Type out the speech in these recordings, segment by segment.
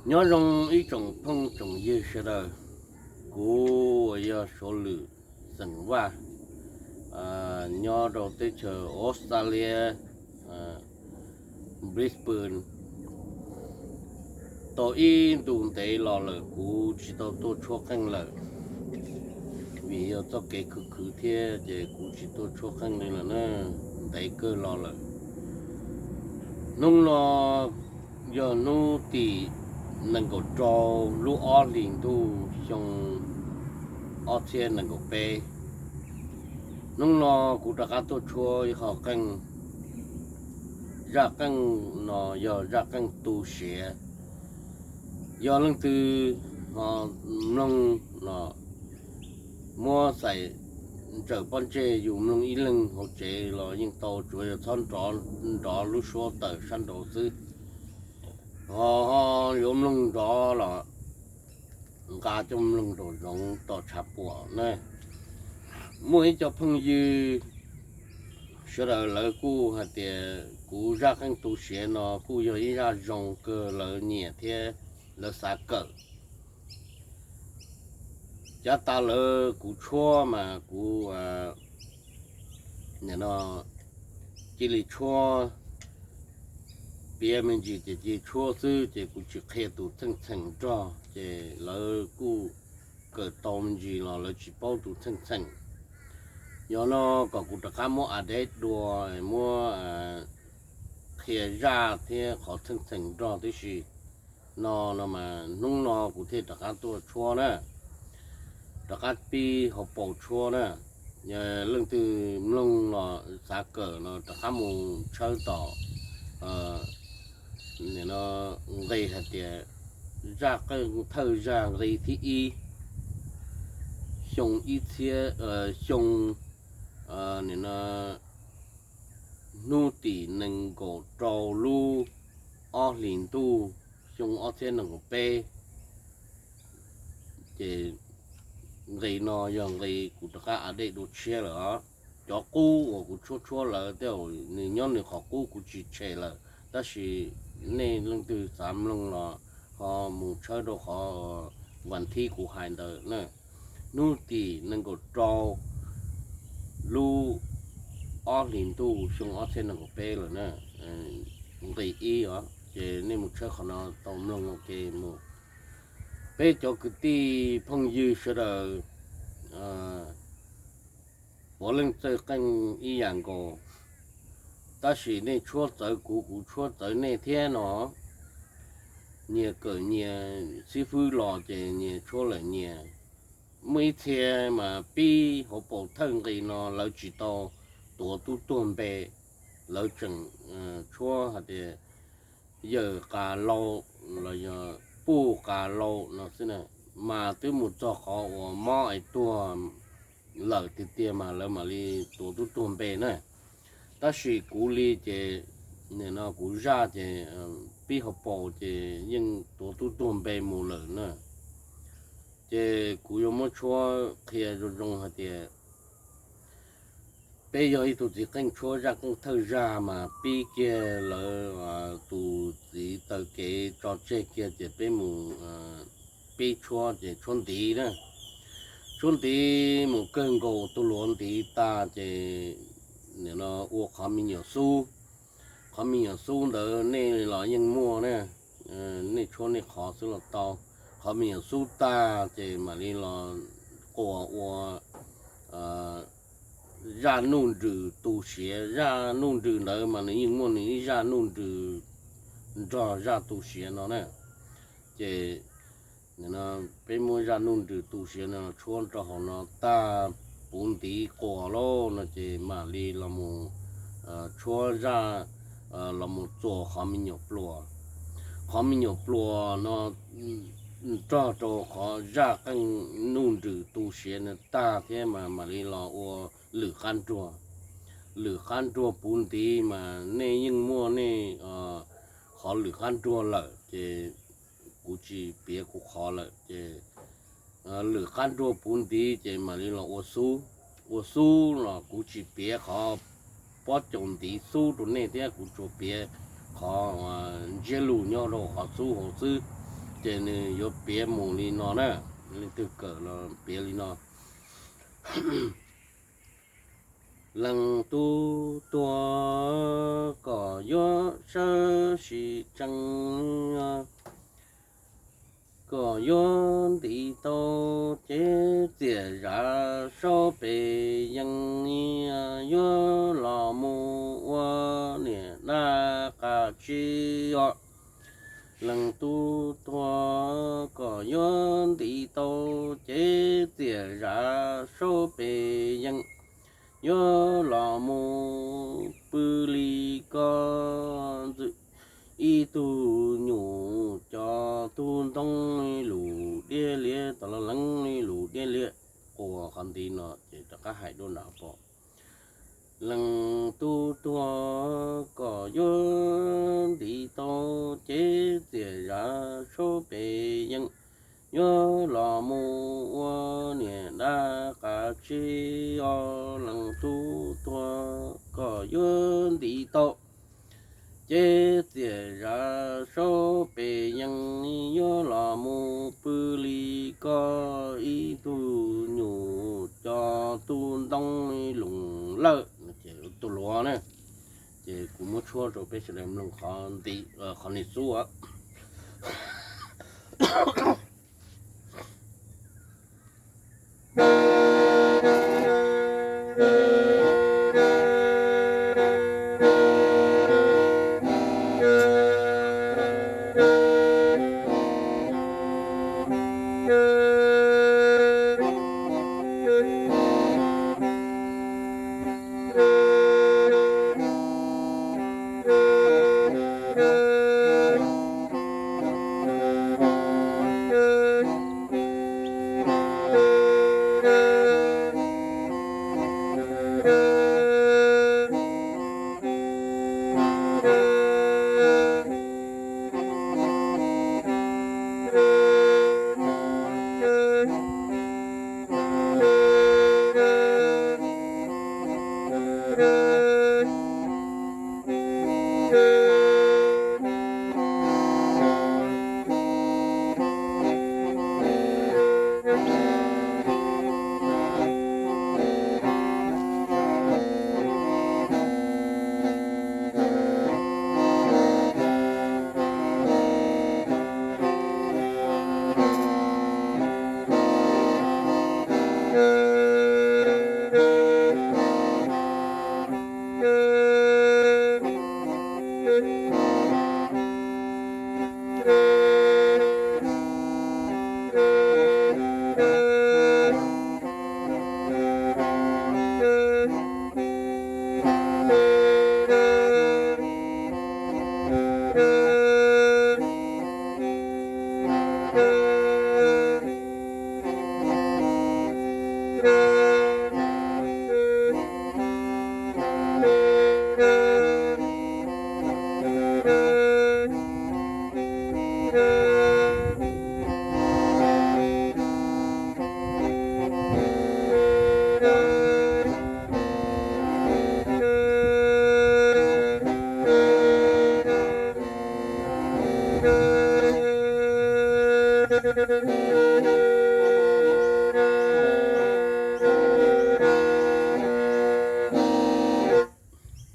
Nyob zoo ib tsoom phooj tsoom ywg sawv daws, kuv uas yog Suav Lwm xeem Vaj, nyob rau teb chaws Australia, Brisbane. Tau ib ntu ntev los lawm kuv tsis tau tuaj tshuab qeej lawm, vim yog txoj kev khwv khwv thiab ces kuv tsis tuaj tshuab qeej li lawm na, ntev kawg los lawm. Hnub no yog hnub tim nees nkaum rau lub ob hlis ntuj xyoo ob txhiab nees nkaum peb. Hnub no kuv rov qab tuaj tshuab ib qho qeej. Zaj qeej no yog zaj qeej tu siav. Yog leej twg ho mloog los muab xais ntsawm pob ntseg yus mloog ib leeg hauv tsev los yeej tau, tsuav yog txhob nrov lub suab tawm sab nraud xwb. Ho yuav mloog nrov los nqa coj mloog nraum zoov tom tshav puam na. Muaj ib co phooj ywg sawv daws lawv kuj hais tias kuv zaj qeej tu siav no kuj yog ib zaj zoo kawg, lawv nyiam thiab lawv xav kawm. Cav tas lawv kuv tshuab mas kuv nim no cia li tshuab, piav me ntsis ces cia li tshuab xwb ces kuv tsis qhia tus txheej txheem nrog ces lawv kuj kawm tau me ntsis los lawv tsis paub tus txheej txheem. Yog no kom kuv rov qab muab update dua, muab qhia zaj thiab qhov txheej txheem nrog tib si. No no mas hnub no kuv thiaj rov qab tuaj tshuab na, rov qab pib hauv paus tshuab na. Yog leej twg mloog los xav kawm no rov qab mus tshawb tom nqe hais tias zaj qeej thawj zaj nqe thib ib, xyoo ib txhiab, xyoo, nim no hnub tim nees nkaum rau lub ob hlis ntuj xyoo ob txhiab nees nkaum peb. Ces nqe no yog nqe kuv rov qab update dua tshiab lawm os. Cov qub uas kuv tshuab tshuab lawm tej zaum nws nyob nws qhov qub kuv tsis tshem lawm, tab sis nej leej twg xav mloog los ho mus tshawb rau qhov vas thib kuv hais ntawd na. Hnub tim nees nkaum rau lub ob hlis ntuj xyoo ob txhiab nees nkaum peb lawm na, nqe ib os, ces nej mus tshawb qhov no tau mloog ua ke mus. Peb cov kwv tij phooj ywg sawv daws puav leej txawj qeej ib yam nkaus, tab sis nej tshuab txawv kuv, kuv tshuab txawv nej thiab no. Nyias kawm nyias xib fwb los ces nyias tshuab lawm nyias. Muaj ib txhia mas pib hauv paus thawj nqe no lawv tsis tau tuav tub tuag npe, lawv tseem tshuab hais tias yawm qas laus los yog puj qas laus no xwb na, mas twb mus txog qhov uas mob es tuag lawm tiag tiag mas lawv mam li tuav tub tuag npe na. Tab sis kuv li ces nim no kuv zaj ces pib hauv paus ces yeej tuav tub tuag npe mus lawm na. Ces kuv yuav muab tshuab qhia zoo zoo hais tias peb yog ib tug txiv qeej tshuab zaj qeej thawj zaj mas pib kiag lawv tus txiv taw kev tso tseg kiag ces peb mus pib tshuab ces tshuab ntiv na. Tshuab ntiv mus kawg nkaus tus hluas ntiv tas ces nim no ua qhov me nyuam xub. Qhov me nyuam xub ntawd nej los yeej muaj na, nej tshuab nej qhov xwb los tau. Qhov me nyuam xub tag ces mam li los quas ua zaj nuj nrws tu siav. Zaj nuj nrws ntawd mas nws yeej muaj nws ib zaj nuj nrws nrog zaj tu siav no na. Ces peb muab zaj nuj nrws tu siav no tshuab rau hauv no tag, puv ntiv quas lauj no ces mam li los mus tshuab zaj, los mus txuas qhov me nyuam pluas. Qhov me nyuam pluas no nrog rau qhov zaj qeej nuj nrws tu siav no tag thiab mas mam li los ua lwm qab nruag. Lwm qab nruag puv ntiv mas nej yeej muaj nej qhov lwm qab nruag lawm ces kuv tsis piav kuv qhov lawm ces lwm qab nruag puv ntiv ces mam li los ua xub. Ua xub los kuv tsis piav qhov pob caus ntiv xub rau nej thiab, kuv tsuas piav qhov ntsiab lus nyob rau qhov xub hauv xwb, ces nws yuav piav mus li no na, leej twg kawm los piav li no. Leej tub tuag kom yuav sawv sim tsees, kom yuav ntiv tau cev txias zav saub pes yees, yuav los mus ua niam dab qab tsi os. Leej tub tuag kom yuav ntiv tau cev txias zav saub pes yees, yuav los mus pw li ko ntxwg ib tug nyuj cov tug ntoo lus diab liab, tom los leej lus diab liab, quas qhov ntiv no ces rov qab hais dua nram pom. Leej tub tuag kom yuav ntiv tau cev txias zav saub pes yees, yuav los mus ua niam dab qab tsi os. Leej tub tuag kom yuav ntiv tau cev txias zav saub pes yees, yuav los mus pw li ko ib tug nyuj cov tug ntoo lus lawm. Tus luav na, ces kuv muab tshuab rau peb sawv daws mloog qhov ntiv, qhov nws xub.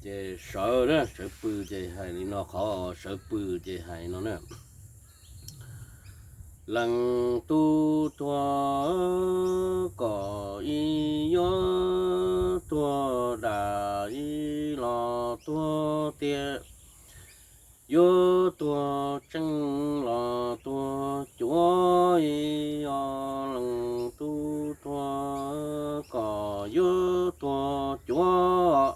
Ces sawv, sawv pw ces hais li no, qhov sawv pw ces hais no na. Leej tub tuag kom ib yuav tuag dam ib los tuag tiag, yuav tuag tseeb los tuag cuav ib os. Leej tub tuag kom yuav tuag cuav,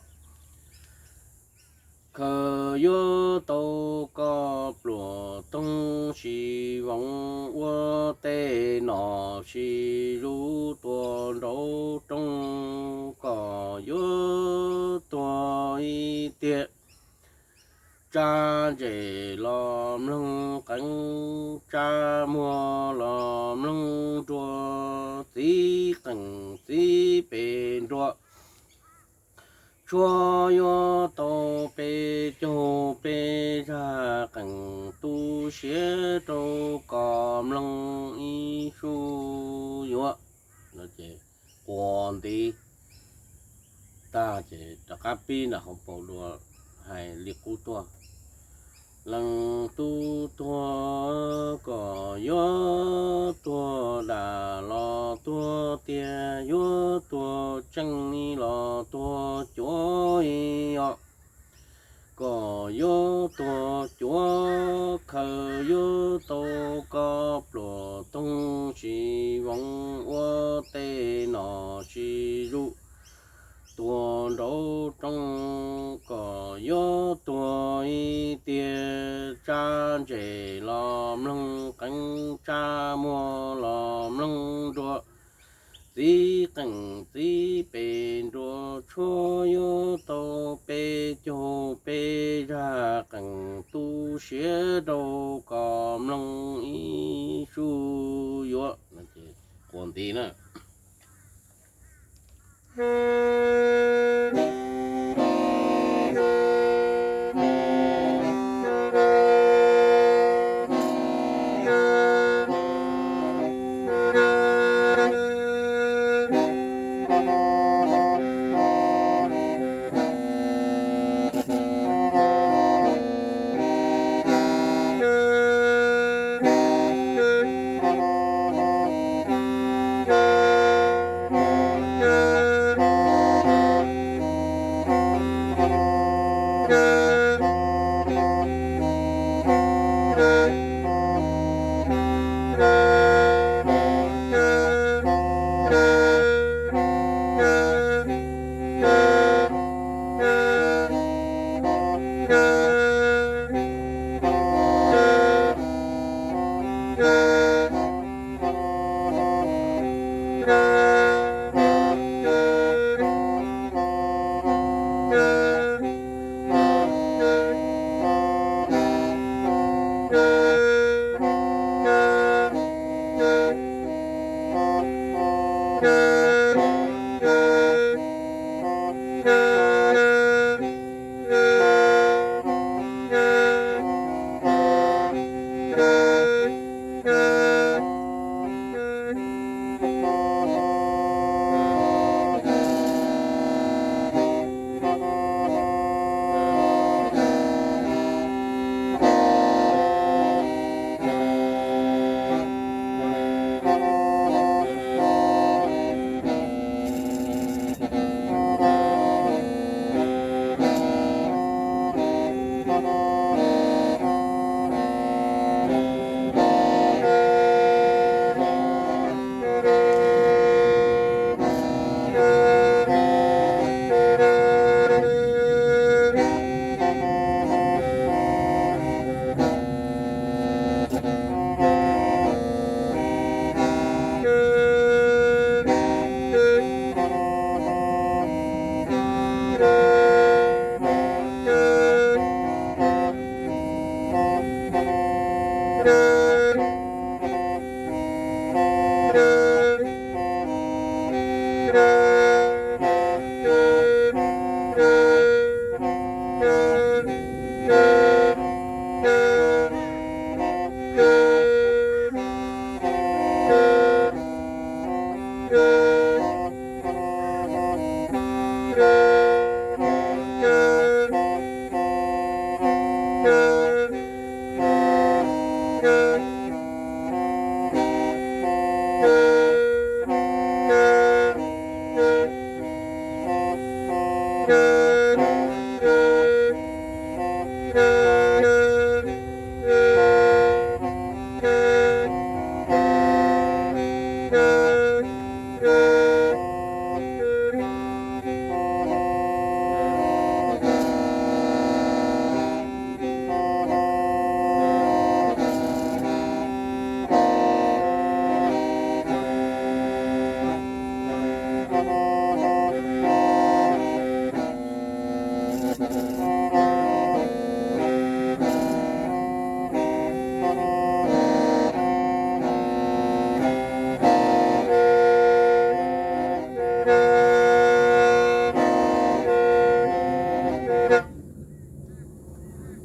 khaws yuav tau koj pluas toog sis voov ua tej nom sis zuj tua nraum rooj kom yuav tuag ib tiag. Tsab ntses los mloog qeeb, tsab muag los mloog nruas, txiv qeej txiv pes nruas, tshuab yuav tau peb caug peb zaj qees, tu siab rau kom mloog ib su yuav. Quas ntiv tag ces rov qab pib nram hauv paus dua, hais li qub tuaj. Leej tub tuag, kom yuav tuag dam los tuag tiag, yuav tuag tseej los tuag cuav os. Kom yuav tuag cuav khaws, yuav tau koj pluas toog, tsis voov ua tej nom tsis zuj, tuag nraud rooj. Kom yuav tuag ib tiag, tsab ntses los mloog qees, tsab muag los mloog nruas, txiv qees txiv pes nruas, tshuab yuav tau peb caug peb zaj qees, tu siab rau kom mloog ib su yuav. Quas ntiv na.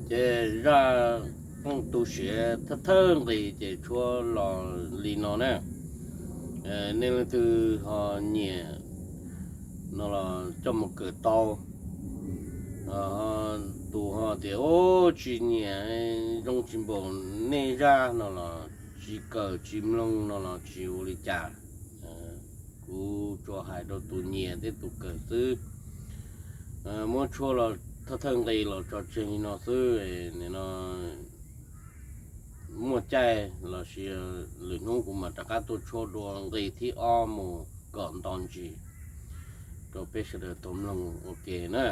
Ces zaj qeej tu siav thawj thawj nqis ces tshuab los li no na. Nej leej twg ho nyiam no los coj mus kawm tau. Tus ho tias, Ub, tsis nyiam, zoo tsis npaum nej zaj no los tsis kawm tsis mloog no los tsis ua li cas. Kuv tsuas hais rau tus nyiam thiab tus kawm xwb. Muab tshuab los thawj thawj nqis los tso tseg li no xwb. Nim no muaj caij los sis lwm hnub kuv mam rov qab tuaj tshuab dua nqis thib ob mus kom nto ntsis rau peb sawv daws tau mloog ua ke na.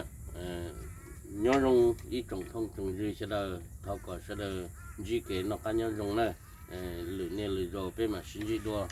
Nyob zoo ib tsoom phooj tsoom ywg sawv daws, thov kom sawv daws ntsib kev noj qab nyob zoo na. Lwm niaj lwm zaus peb mam sib ntsib dua.